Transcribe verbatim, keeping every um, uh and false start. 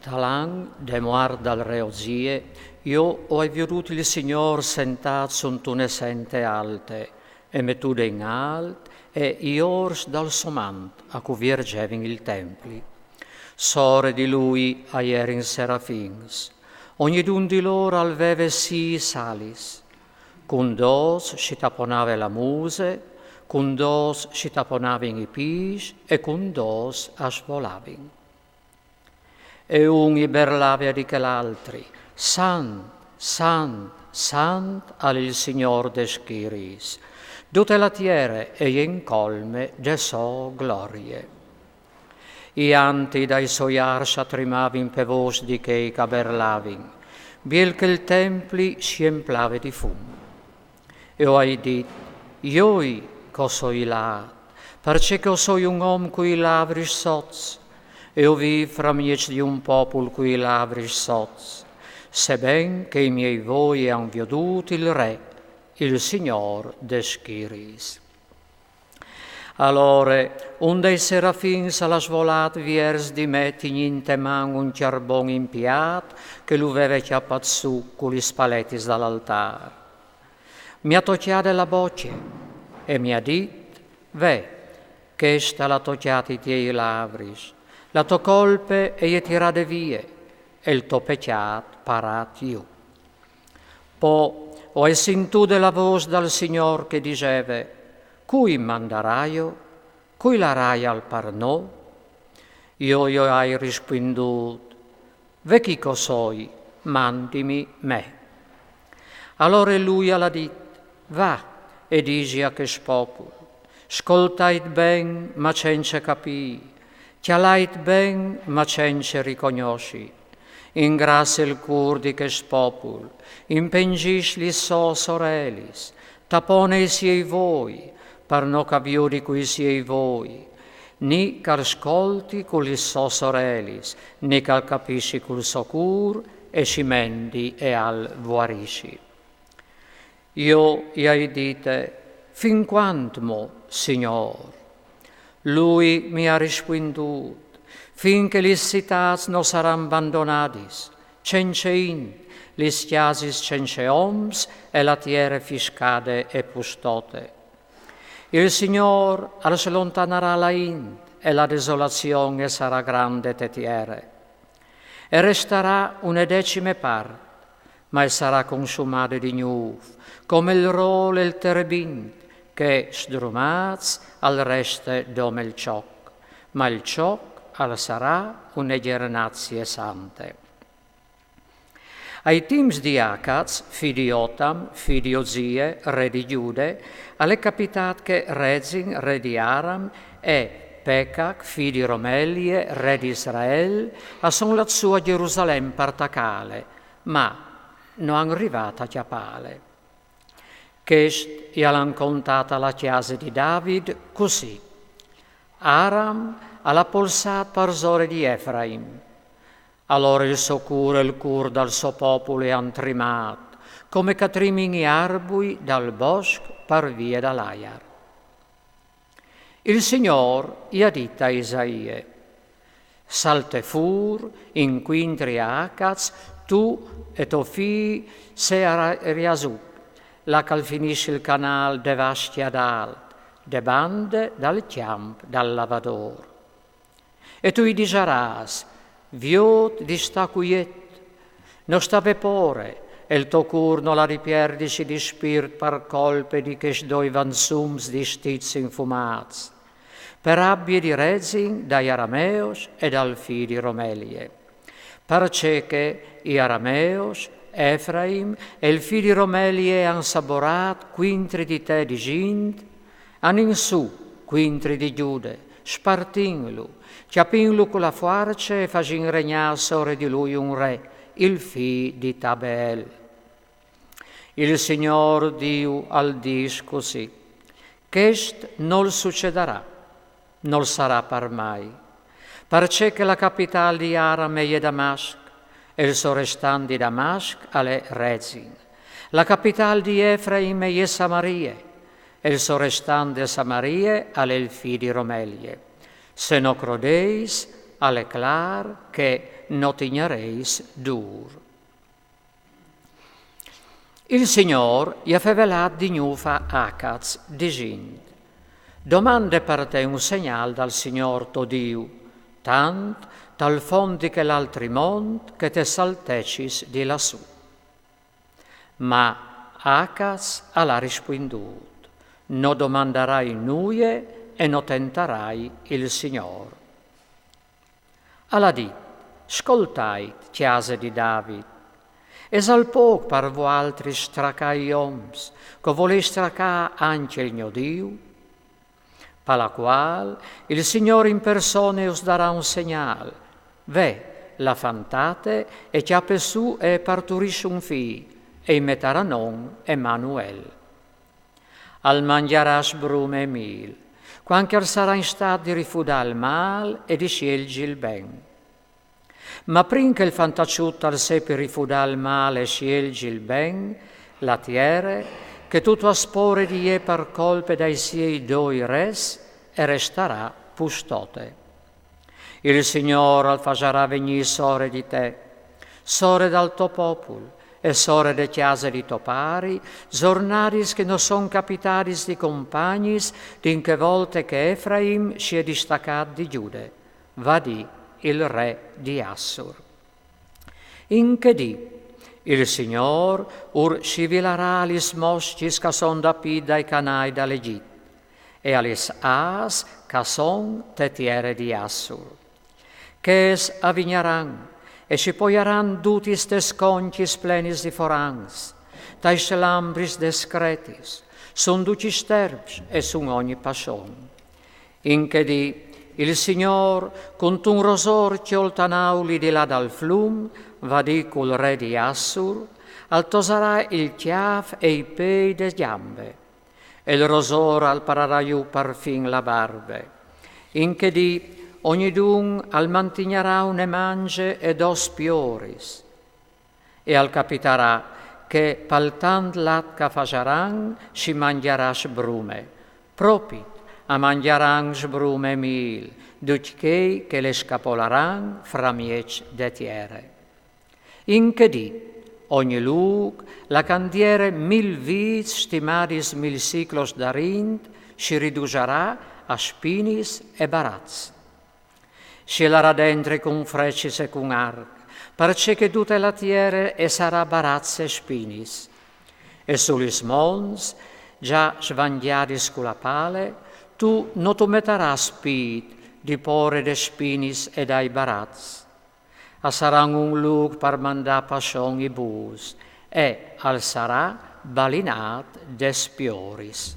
Tal an de muart dal re Ozie, jo o ai viodût il Signôr sentât suntune sente alte, e metude in alt e i ors dal so mant a cuvierzevin il templi. Sore di lui a jerin serafins. Ognidun di lôr al veve sîs alis. Cun dôs si taponave la muse, cun dôs si taponavin i pîts e cun dôs a svolavin. E un i berlave a dî chel altri: Sant, sant, sant al è il Signôr des schiriis. Dute la tiere e je in colme de sô glorie. I anti dai soi arcj a trimavin pe vôs di chei ch'a berlavin, biel che il templi si emplave di fum. E o ai dit: Joi ch'o soi lât, parcè che o soi un om cui lavris sots, e o vîf framieç di un popul cui lavris sots, seben che i miei voi a àn viodût il Re, il Signôr des schiriis. Alore un dai serafins al à svolât viers di me tignint te man un cjarbon impiât che lu veve cjapât sù cu lis paletis dal altâr. Mi à tocjade la bocje e mi à dit: Ve, chest al à tocjât i tiei lavris, la tô colpe e je tirade vie, e il to pecjât parât jù. Po o ai sintude la vôs dal Signôr che e diseve: Cui mandaraio? Cui laraial par nô? Jo i o ai rispuindût: Ve chi ch'o soi, mandimi me. Alore lui al à dit: Va e disi a chest popul: Scoltait ben, ma cence capî, cjalait ben, ma cence ricognossi. Ingrasse il cûr di chest popul, impengjìs lis sôs orelis, tapone i siei voi, par no ch'a viodi cui siei voi, ni ch'al scolti cu lis sôs orelis, ni ch'al capissi cul so cûr, e si mendi e al vuarissi. Jo i ai dite: Fin cuant mo, Signôr? Lui mi à rispuindût: Fin che lis citâts no saran bandonadis, cence int, lis cjasis cence oms e la tiere fiscade e pustote. Il Signôr al slontanarà la int e la desolazion e sarà grande te tiere. E restarà une decime part, ma e sarà consumade di gnûf, come il rôl e il terebint, che sdrumâts al reste dome il cjoc, ma il cjoc al sarà une gjernazie sante. Ai timps di Acaz, fi di Jotam, fi di Ozie, re di Gjude, al è capitât che Rezin, re di Aram, e Pecac, fi di Romelie, re di Israel, a son lâts sù a Gjerusalem par tacâle, ma no àn rivât a cjapâle. Chest i al àn contât a la cjase di David cussì: Aram al à polsât parsore di Efraim. Alore il so cûr e il cûr dal so popul e àn trimât, come ch'a trimin i arbui dal bosc par vie dal aiar. Il Signôr i à dit a Isaie: Salte fûr incuintri a Acaz, tu e to fi Sear-Jasub, là ch'al finìs il canâl de Vascje ad Alt, de bande dal cjamp dal lavadôr. E tu i disarâs: Viôt di stâ cuiet, no sta vê pôre, e il to cûr nol à di pierdisi di spirt par colpe di chescj doi vansums distits infumâts, pe rabie di Rezin dai arameos e dal fi di Romelie. Parcè che i arameos, Efraim e il fi di Romelie a àn saborât cuintri di te disint: Anìn sù cuintri di Gjude, spartìnlu, cjapìnlu cu la fuarce e fasìn regnâ sore di lui un re, il fi di Tabeel. Il Signôr Diu al dîs cussì: Chest nol sucedarà, nol sarà par mai, parcè che la capitâl di Aram e je Damasc, e il so restant di Damasc al è Rezin. La capitâl di Efraim e je Samarie, e il so restant de Samarie al è il fi di Romelie. Se no crodeis, Al è clâr che no ti gnareis dûr. Il Signôr i à fevelât di gnûf a Acaz, disint: «Domande par te un segnâl dal Signôr to Diu, tant tal font di chel altri mont che te saltecis di lassù.» Ma Acaz al à rispuindût: «No domandarai nuie e no tentarai il Signôr.» Al à dit: «Scoltait, cjase di David, isal pôc par vualtris stracâ i oms, che o volês stracâ ancje il gno Diu?» Pa la cuâl il Signôr in persone us darà un segnâl: ve, la fantate e cjape sù e parturisce un fi, e i metarà non Emanuel. Al mangjarà sbrume e mîl, cuant che al sarà in stât di rifudâ il mâl e di sielzi il ben. Ma prin che il fantaçut al sepi rifudâ il mâl e sielzi il ben, la tiere, che tu tu âs pôre di jê par colpe dai siei doi res, e restarà pustote. Il Signôr al fasarà vignî sore di te, sore dal to popul e sore de cjase di to pari, zornadis che no son capitadis di compagnis, din chê volte che Efraim si è distacât di Gjude, vadì il re di Assur. In chê dì il Signôr ur scivilarà lis moscjis che a son dapît dai canâi dal Egjit e a lis âfs che a son te tiere di Assur. Chês a vignaran e si poiaran dutis tes concjis plenis di forans, tais lambris des cretis, sun ducj i sterps e sun ogni passon. In chê dì il Signôr, cuntun rosôr cjoltanau li di là dal flum, vadì cul re di Assur, al tosarà il cjâf e i pei de gjambe. E il rosôr al pararà jù parfin la barbe. In chê dì ognidun al mantignarà une mangje e dôs pioris. E al capitarà che pal tant lat che a fasaran si mangjarà sbrume. Propit a mangjaran sbrume e mîl ducj chei che le scapolaran framieç de tiere. In chê dì ogni lûc la candiere mil vîts stimadis mil siclos darint si ridusarà a spinis e baraçs. Si larà dentri cun frecis e cun arc, parcè che dute la tiere e sarà baraçs e spinis. E su lis monts, za svangjadis cu la pale, tu no tu metarâs pît di pôre des spinis e dai baraçs. A saran un lûc par mandâ passon i bûs, e al sarà balinât des pioris.